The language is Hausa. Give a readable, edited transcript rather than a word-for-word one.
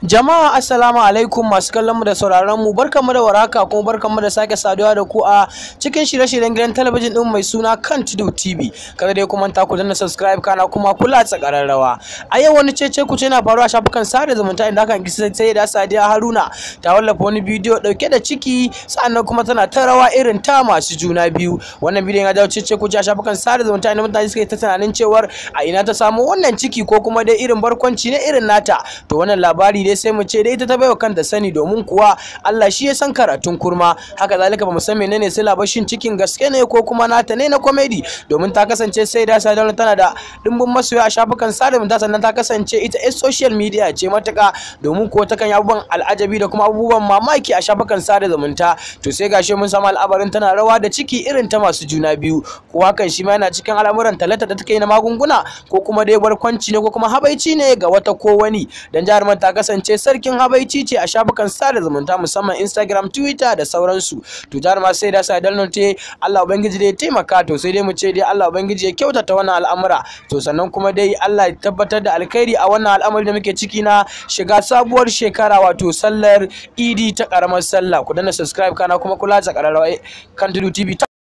Jama'a, assalamu alaikum. Masu kallon mu da sauraron mu, barkanmu da warhaka, kuma barkanmu da sake saduwa da ku a cikin shirye-shiryen gidan talabijin din mai suna Kan Tudu TV. Kada dai ku manta ku danna subscribe, kana kuma kula tsakararrawa. A yau wani cece kuce na faruwa a shafukan sada zumunta, inda aka sai da Sadiya Haruna ta wallafa wani bidiyo dauke da ciki, sannan kuma tana ta rawa irin ta masu juna biyu. Wannan bidiyon ya jawo cece kuce a shafukan sada zumunta, inda mutane suka yi ta tunanin cewar a ina ta samu wannan ciki, ko kuma dai irin barkwanci ne irin nata. To, wannan labari dai sai mu ce dai ita ta baiwa kanta sani, domin kuwa Allah shi ya san karatun kurma. Haka zalika bamu san menene sila ba, shin cikin gaske ne ko kuma nata ne na comedy? Domin ta kasance sai da Sadiya tana da dimbin masoya a shafukan sada zumunta, sannan ta kasance ita a social media ce matuka, domin kuwa takan yi abubuwan al'ajabi da kuma abubuwan mamaki a shafukan sada zumunta. To, sai gashi mun samu al'abarin tana rawa da ciki irin ta masu juna biyu. Ko hakan shi ma yana cikin al'amuran talata da take yi na magunguna, ko kuma dai barkwanci ne, ko kuma habaici ne ga wata ko wani? Dan jarumar ta kasance sarkin habaici ce a shafukan sada zumunta, musamman Instagram, Twitter da sauransu. To, jaruma sai da Sadal te, Allah ubangiji dai taimaka. To, sai dai mu ce dai Allah ubangiji ya kyautata wannan al'amura. To, sannan kuma dai Allah ya tabbatar da alkhairi a wannan al'amari da muke ciki na shiga sabuwar shekara, wato sallar Idi ta karamar sallah. Ku danna subscribe, kana kuma kula da kararrawa. Kan Tudu TV.